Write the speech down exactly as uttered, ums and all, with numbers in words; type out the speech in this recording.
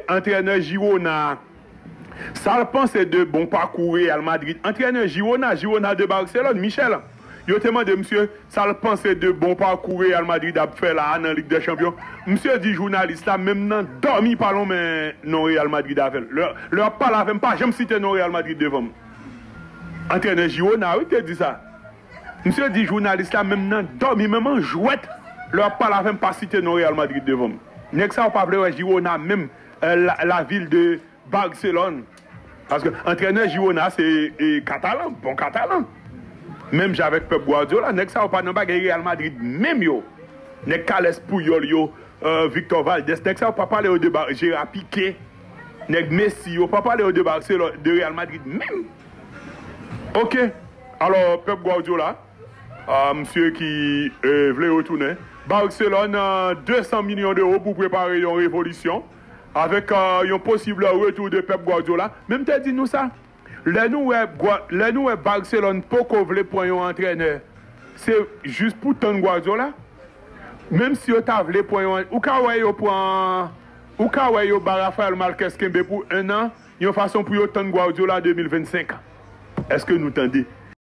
Antrenè Girona, sa l panse de bon pakou Real Madrid? Antrenè Girona, Girona de Barcelone, Michel, yo te mande misye sa l panse de bon pakou Real Madrid ap fè la a nan Lig dè Chanpyon. Misye di jounalis la, menm nan dòmi pa lonmen non Real Madrid avè l. Lè, lè w ap pale avè m, pa janm site non Real Madrid devan m. Antrenè Girona, wi, te di sa. Misye di jounalis la, menm nan dòmi, menm an jwèt, lè w ap pale avè m, pa site non Real Madrid devan m. Nèg sa yo pa vle wè Girona menm, euh, la, la ville de Barcelone. Paske antrenè Girona se, e, Katalan, bon Katalan. Menm jan avèk Pep Guardiola, nèg sa yo pa nan bagay Real Madrid menm yo. Nèg Carles Puyol yo, euh, Victor Valdés, nèg sa yo pa pale yo de Bar-, Gerard Piqué. Nèg Messi yo pa pale yo de Barcelone, de Real Madrid menm. Ok. Alò, Pep Guardiola, a, misye ki, e, vle retounen. Barcelone, a, de san milyon dewo pou prepare yon revolisyon avèk, a, yon posib retou de Pep Guardiola. Men m te di nou sa, lè nou wè Gua-, lè nou wè Barcelone poko vle pran yon antrenè, se jis pou tann Guardiola. Menm si yo ta vle pran yon, ou ka wè yo pran, ou ka wè yo ba Rafael Marquez kenbe pou en an, yon fason pou yo tann Guardiola de mil vennsenk. Èske nou tande?